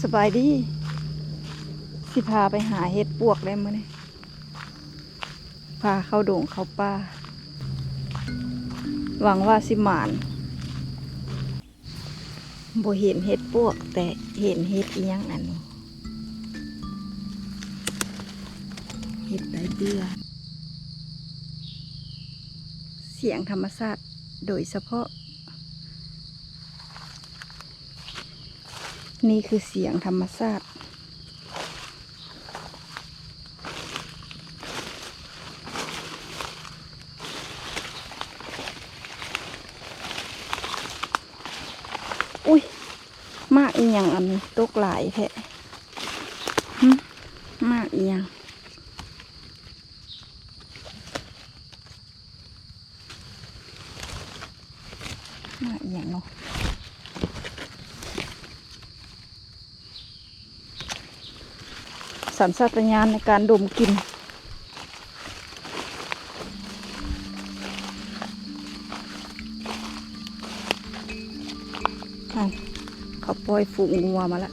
ສະບາຍດີ ຊິພາໄປຫາເຫັດປວກແລ້ວມື້ນີ້ ພາເຂົ້າດົງເຂົ້າປ່າ ຫວັງວ່າຊິໝານ. ບໍ່ເຫັນເຫັດປວກ ແຕ່ເຫັນເຫັດອີ່ຫຍັງອັນນີ້ ເຫັດໄຕເບືອ. ສຽງທຳມະຊາດໂດຍສະເພາະ ນີ້ຄືສຽງທຳມະຊາດ. ອຸ້ຍ ໝາກອີ່ຫຍັງອັນນີ້ ຕົກຫຼາຍແທ້? ຫຶ ໝາກອີ່ຫຍັງ? ໝາກອີ່ຫຍັງເນາະ? ສັນຊາດຕະຍານໃນການດົມກິ່ນ. ເຂົາປ່ອຍຝູງງົວມາລະ.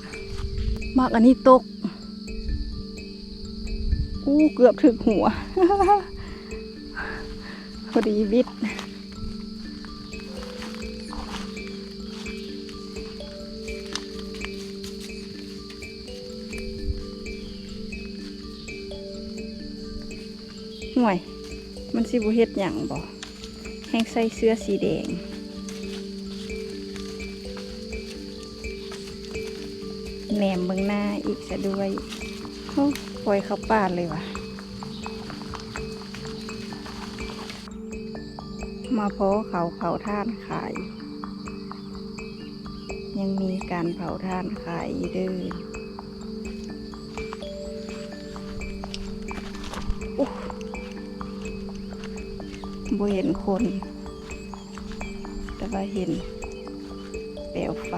ໝາກອັນນີ້ຕົກ. ອູ້ ເກືອບຖືກຫົວ ພໍດີບິດ. ຫ່ວຍ ມັນຊິບໍ່ເຮັດຫຍັງບໍ? ແຮ່ງໃສ່ເສື້ອສີແດງ ແນມເບິ່ງໜ້າອີກຊະດ້ວຍ. ໂອ້ ປ່ອຍເຂົ້າປ່າເລີຍຫວາ. ມາພໍ້ເຂົາເຜົາຖ່ານຂາຍ ຍັງມີການເຜົາຖ່ານຂາຍອີກເດີ້. ໂອ້ ບໍ່ເຫັນຄົນ ແຕ່ວ່າເຫັນແປວໄຟ.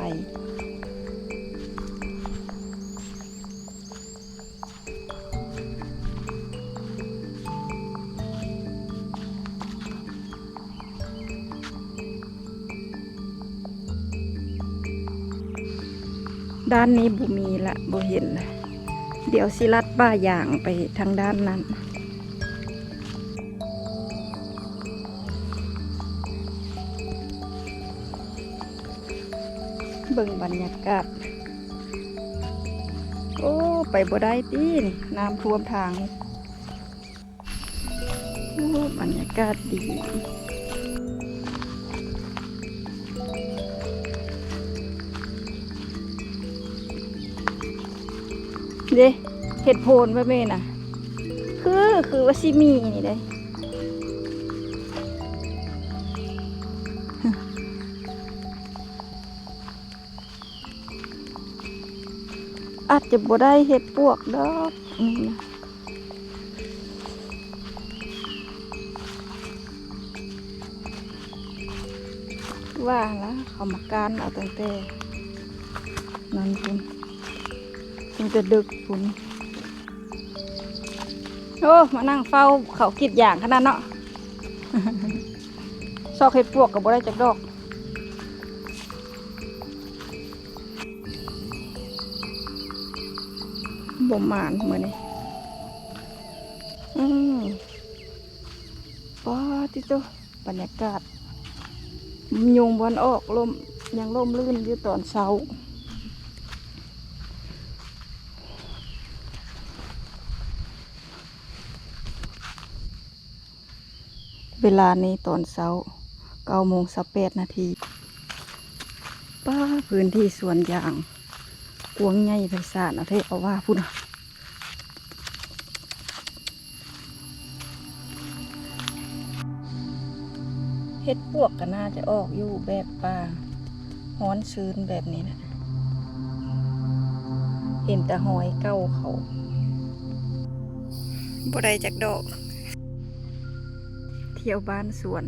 ດ້ານນີ້ບໍ່ມີລະ ບໍ່ເຫັນລະ. ດຽວຊິລັດປ່າຢາງໄປທາງດ້ານນັ້ນ. ເບິ່ງບັນຍາກາດ. ໂອ້ ໄປບໍ່ໄດ້ຕິນີ້ ນ້ຳຖ້ວມທາງ. ໂອ້ ບັນຍາກາດດີເດ້. ເຫັດໂພນແບບນີ້ນະ ຄື ຄືວ່າຊິມີນີ້ເດ້. ອາດຈະບໍ່ໄດ້ເຫັດປວກດອກ ອືມ ວ່າລະ ເຂົາມາກ້ານເອົາຕັ້ງແຕ່ນັ້ນພຸ້ນ ຕັ້ງແຕ່ດຶກພຸ້ນ. ໂອ້ ມານັ່ງເຝົ້າເຂົາກຣີດຢາງຂະໜາດເນາະ ຊອກເຫັດປວກກໍບໍ່ໄດ້ຈັກດອກ. ບໍ່ໝານມື້ນີ້. ອືມ ປາດຕິໂຕ ບັນຍາກາດ ຍຸງບໍ່ທັນອອກ ລົມ ຍັງລົມລື່ນຢູ່ຕອນເຊົ້າ. ເວລານີ້ຕອນເຊົ້າ ເກົ້າໂມງຊາວແປດນາທີ. ປ້າ ພື້ນທີ່ສວນຢາງກວ້າງໃຫຍ່ໄພສານເອົາແທ້ເອົາວ່າພຸ້ນນະ. ເຫັດປວກກໍໜ້າຈະອອກຢູ່ແບບປ່າຮ້ອນຊືນແບບນີ້ແຫຼະ. ເຫັນແຕ່ຮອຍເກົ່າເຂົາ. ບໍ່ໄດ້ຈັກດອກ. ທ່ຽວບ້ານສວນ.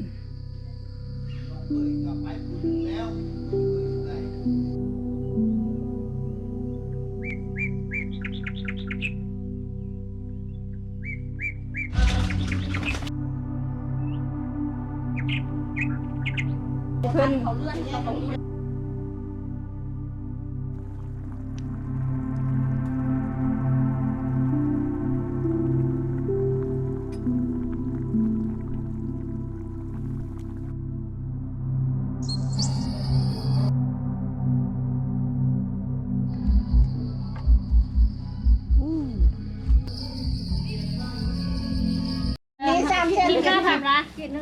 ເພິ່ນ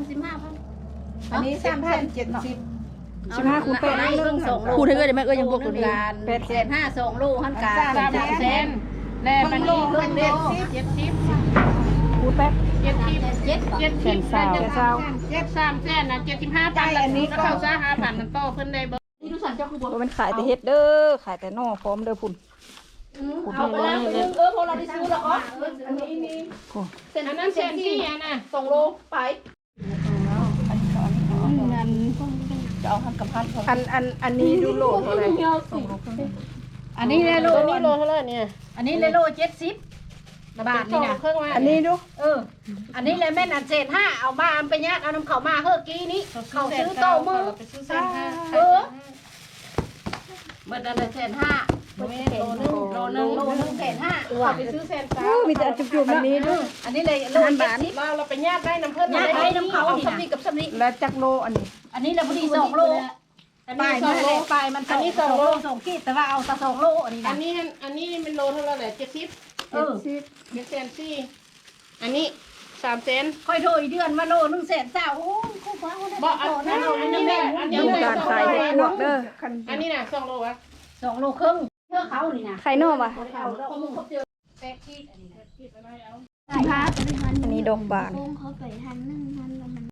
ສິບຫ້າພັນ ອັນນີ້ສາມພັນເຈັດສິບ ສິບຫ້າຄູນແປດ ອັນນີ້ເບິ່ງສອງໂລ ຄູນໃຫ້ເອື້ອຍໄດ້ໄໝ? ເອື້ອຍຍັງບົກຢູ່ນີ້ ແປດແສນຫ້າ ສອງໂລຫັ້ນກະສາມແສນ ແລະບັດນີ້ເພິ່ນເດ້ ເຈັດສິບ ຄູນແປດ ເຈັດສິບ ເຈັດສິບ ສາມແສນ ເຈັດສິບຫ້າພັນ ອັນນີ້ກໍເຂົ້າຊາຫ້າພັນ ມັນຕໍ່ເພິ່ນໄດ້ບໍ່? ບໍ່ແມ່ນຂາຍແຕ່ເຫັດເດີ ຂາຍແຕ່ໜໍ່ພ້ອມເດີພຸ້ນ ອືມ ພຸ້ນ ເອົາໄປລ້າງໄປ ເອີ ເພາະເຮົາໄດ້ຊື້ແລ້ວກໍ ອັນນີ້ນີ້ ພຸ້ນ ອັນນັ້ນແສນສີ່ ອັນນ່ະ ສອງໂລໄປ ອັນ ອັນ ອັນ ອັນນີ້ດູໂລເທົ່າໃດ? ອັນນີ້ແຫຼະໂລ ໂຕນີ້ໂລເທົ່າໃດນີ້? ອັນນີ້ແຫຼະໂລເຈັດສິບ ບາດນີ້ນະ ອັນນີ້ດູ ເອີ ອັນນີ້ແຫຼະແມ່ນອັນແສນຫ້າ ເອົາມາ ອັນໄປຍາດເອົານຳເຂົາມາເຮີ້ກີ້ນີ້ ເຂົາຊື້ໂຕມື້ ໄປຊື້ແສນຫ້າ ເອີ ໝົດອັນລະແສນຫ້າ ບໍ່ແມ່ນ ໂລໜຶ່ງ ໂລໜຶ່ງ ໂລໜຶ່ງແສນຫ້າ ເຂົາໄປຊື້ແສນສາມ ໂອ້ ມີແຕ່ອັນຈຸກໆ ເນາະ ອັນນີ້ດູ ອັນນີ້ແຫຼະໂລເຈັດສິບ ລາວລະໄປຍາດໄດ້ນຳເພິ່ນ ຍາດໄດ້ນຳເຂົາ ເອົາສ່ຳນີ້ກັບສ່ຳນີ້ ລະຈັກໂລອັນນີ້? ອັນນີ້ລະພໍດີສອງໂລ ອັນນີ້ສອງໂລ ປາຍມັນ ອັນນີ້ສອງໂລ ສອງໂລສອງຂີດ ແຕ່ວ່າເອົາແຕ່ສອງໂລ ອັນນີ້ນະ ອັນນີ້ ອັນນີ້ແມ່ນໂລເທົ່າໃດແຫຼະ? ເຈັດສິບ ເອີ ເຈັດສິບ ເຈັດແສນສີ່ ອັນນີ້ສາມແສນ ຂ້ອຍໂທອີເດືອນວ່າໂລໜຶ່ງແສນຊາວ ໂອ້ຍ ຂ້ອຍວ່າ ບໍ່ ອັນ ອັນນີ້ແຫຼະ ອັນນີ້ແຫຼະ ການຂາຍເຫັດປວກເດີ ອັນນີ້ນະ ສອງໂລຫວາ? ສອງໂລເຄິ່ງ ເທື່ອເຂົານີ້ນະ ໄຂ່ໜໍ່ຫວາ? ເອົາແລ້ວ ອັນນີ້ດອກບານ ໂຄ້ງເຂົ້າໄປຫັ້ນໜຶ່ງຫັ້ນ ແລ້ວມັນ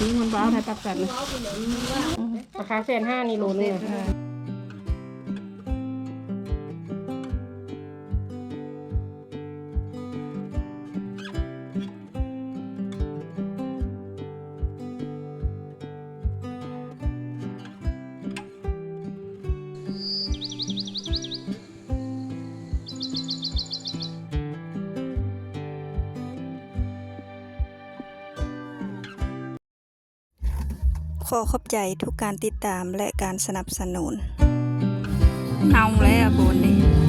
ນີ້ມັນບໍ່ເອົາໃຫ້ປາກສັນນະ ອືມ ລາຄາແສນຫ້ານີ້ໂລໜຶ່ງນະ ເອີ. ຂໍຂອບໃຈທຸກການຕິດຕາມ ແລະ ການສະໜັບສະໜູນ. ເອົາແລ້ວໂບນນີ້